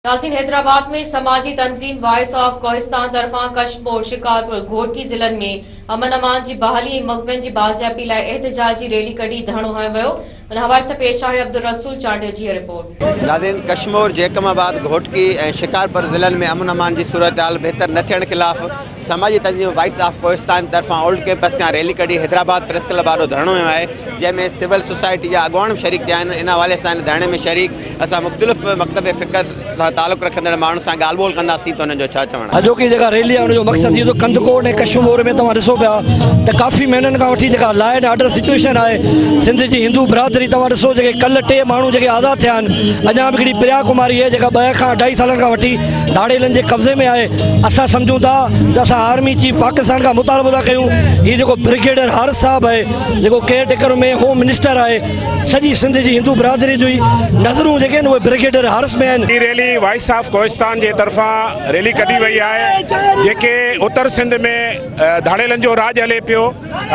ناظرين حيدرآباد ۾ سماجي تنظيم وائس آف ڪوهستان طرفان ڪشمور، شڪارپور، گهوٽڪي ضلعن ۾ امن امان جي بحالي ۽ مغوين جي بازيابي لاء احتجاجي ريلي ڪڍي ڌرڻو هنيو ويو. ان حوالي سان پيش آهي عبدالرسول چانڊيو جي هي رپورٽ. ناظرين ڪشمور، جيڪب آباد، گهوٽڪي ۽ شڪارپور ضلعن ۾ امن امان جي صورتحال بهتر نه ٿيڻ خلاف سماجي تنظيم وائس آف ڪوهستان طرفان اولڊ ڪيمپس کان ريلي ڪڍي حيدرآباد پريس ڪلب آڏو ڌرڻو هنيو آهي جنهن ۾ سول سوسائٽي جا اڳواڻ به شريڪ ٿيا آهن ان حوالي سان هن ڌرڻي ۾ شريڪ اسان مختلف مڪتب فڪر سان تعلق رکندڙ ماڻهن سان ڳالهه ٻولهه ڪنداسين ته انهن جو ڇا چوڻ آهي. اڄوڪي جيڪا ريلي آهي ان جو مقصد اهو ته ڪنڌڪوٽ ۽ ڪشمور ۾ توهان ڏسو پيا ته ڪافي مهينن کان وٺي جيڪا لا اينڊ آرڊر سچوئيشن آهي سنڌ جي هندو برادري توهان ڏسو جيڪي ڪلهه ٽي ماڻهو جيڪي آزاد ٿيا آهن اڃا به هڪڙي پريا ڪماري آهي جيڪا ٻه کان اڍائي سالن کان وٺي ڌاڙيلن جي قبضي ۾ آهي اسان سمجهون ٿا ته اسان آرمي چيف پاڪستان کان مطالبو ٿا ڪيون هي جيڪو برگيڊر حارث صاحب آهي جيڪو ڪيئر ٽيڪر ۾ هوم منسٽر آهي سڄي سنڌ جي هندو برادري جون نظرون جيڪي آهن اهي برگيڊر حارث ۾ آهن. هي ريلي وائس آف ڪوهستان جي طرفان ريلي ڪڍي وئي آهي جيڪي اتر سنڌ ۾ ڌاڙيلن جو راڄ هلي پيو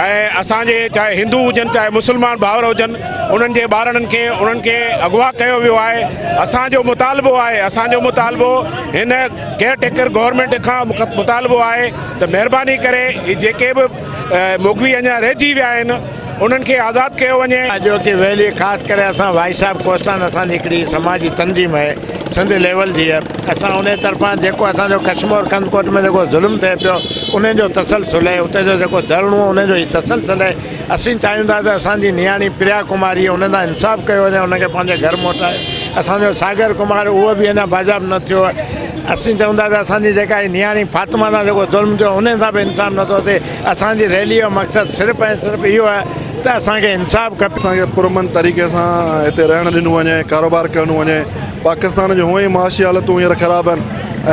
۽ اسان جي چاهي هندو هجن چاهي مسلمان ڀائر هجن انهن جي ٻارڙن کي انهن کي اغوا ڪيو ويو آهي اسان جو مطالبو آهي اسان جو مطالبو هن ڪيئر ٽيڪر گورنمينٽ کان مطالبو آهي ته مهرباني ڪري هي جيڪي به مغوي اڃا رهجي ويا آهن انهن کي آزاد ڪيو وڃي. اڄوڪي ويلي خاص ڪري اسان وائي صاحب ڪوستان اسان جي هڪڙي سماجي تنظيم آهي سنڌ ليول جي اسان انهي طرفان جيڪو اسان جو ڪشمور ڪنڌڪوٽ ۾ جيڪو ظلم ٿئي پيو انهي جو تسلسل آهي اتي جو جيڪو ڌرڻو آهي انهي جو هي تسلسل آهي اسين چاهيون ٿا ته اسان جي نياڻي پريا ڪماري ان سان انصاف ڪيو وڃي ان کي پنهنجي گهر موٽائي اسان جو ساگر ڪمار اهو به اڃا بازياب نه ٿيو آهي اسين چئون ٿا ته اسان جي جيڪا هي نياڻي فاطمه سان جيڪو ظلم ٿيو انهي سان به انصاف نٿو ٿئي اسان جي ريلي جو مقصد صرف ۽ صرف اهو آهي ته اسان کي انصاف کپي. اسان کي پرامن طريقي سان هتي رهڻ ڏنو وڃي ڪاروبار ڪرڻ ڏنو وڃي پاڪستان جون هونئن ئي معاشي حالتون هينئر خراب آهن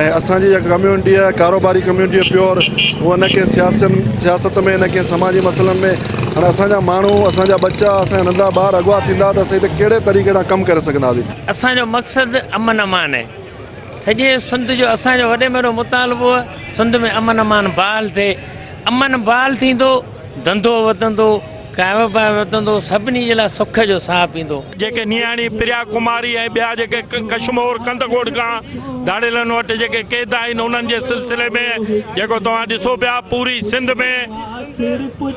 ۽ اسان جي جيڪا ڪميونٽي آهي ڪاروباري ڪميونٽي آهي پيور اها نه ڪنهن سياسن سياست ۾ نه ڪنهن سماجي مسئلن ۾ هاڻي اسان جا ماڻهو اسان جا ٻچا اسان جا ننڍڙا ٻار اغوا ٿيندا ته اسين هتي ڪهڙي طريقي سان ڪم ڪري سگهنداسين. اسان جو مقصد امن امان آهي سڄي سنڌ جو اسان جو وڏي ۾ وڏو مطالبو آهي سنڌ ۾ امن امان بحال ٿئي امن بحال ٿيندو ڌنڌو وڌندو ڪاروبار وڌندو، سڀني جي لاء سک جو ساهه پيندو. جيڪي نياڻي پريا ڪماري ۽ ٻيا جيڪي ڪشمور ڪنڌڪوٽ کان ڌاڙيلن وٽ جيڪي قيد آهن انهن جي سلسلي ۾ جيڪو توهان ڏسو پيا پوري سنڌ ۾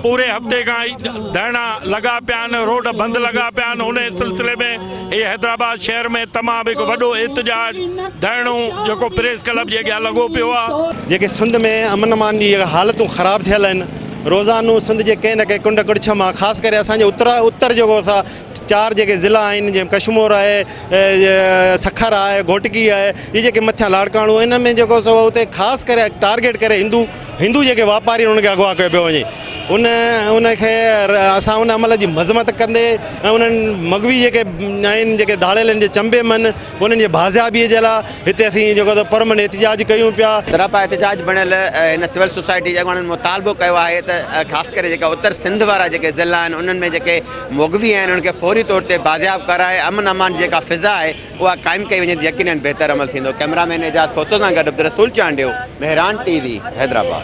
پوري هفتي کان ڌرڻا لڳا پيا آهن روڊ بند لڳا پيا آهن انهي سلسلي ۾ هي حيدرآباد شهر ۾ تمام هڪ وڏو احتجاج ڌرڻو جيڪو پريس ڪلب جي اڳيان لڳو پيو آهي. جيڪي سنڌ ۾ امن امان جي حالتون خراب ٿيل آهن روزانو سنڌ جي ڪنهن نه ڪنهن ڪنڊ ڪڙڇ مان خاص ڪري اسان جي اتر اتر جيڪو اسا چار جيڪي ضلعا آهن جنهن ڪشمور آهي سکر آهي گهوٽڪي آهي هي جيڪي مٿيان لاڙڪاڻو ان ۾ جيڪو سو اتي خاص ڪري ٽارگيٽ ڪري هندو هندو جيڪي واپاري آهن انهن کي اغوا ڪيو پيو وڃي ان ان کي اسان ان عمل جي مذمت ڪندي ۽ انهن مغوي جيڪي آهن جيڪي ڌاڙيلن جي چنبي ۾ انهن جي بازيابي جي لاء هتي اسين جيڪو ته پرامن احتجاج ڪيون پيا. سراپا احتجاج بڻيل هن سول سوسائٽي جي اڳواڻن مطالبو ڪيو آهي ته خاص ڪري جيڪا اتر سنڌ وارا جيڪي ضلعا آهن انهن ۾ جيڪي مغوي آهن انهن کي فوري طور تي بازياب ڪرائي امن امان جي جيڪا فضا آهي اها قائم ڪئي وڃي ته يقينن بهتر عمل ٿيندو ڪئميرا مين اعجاز کوسو سان گڏ عبدالرسول چانڊيو، مهراڻ ٽي وي، حيدرآباد.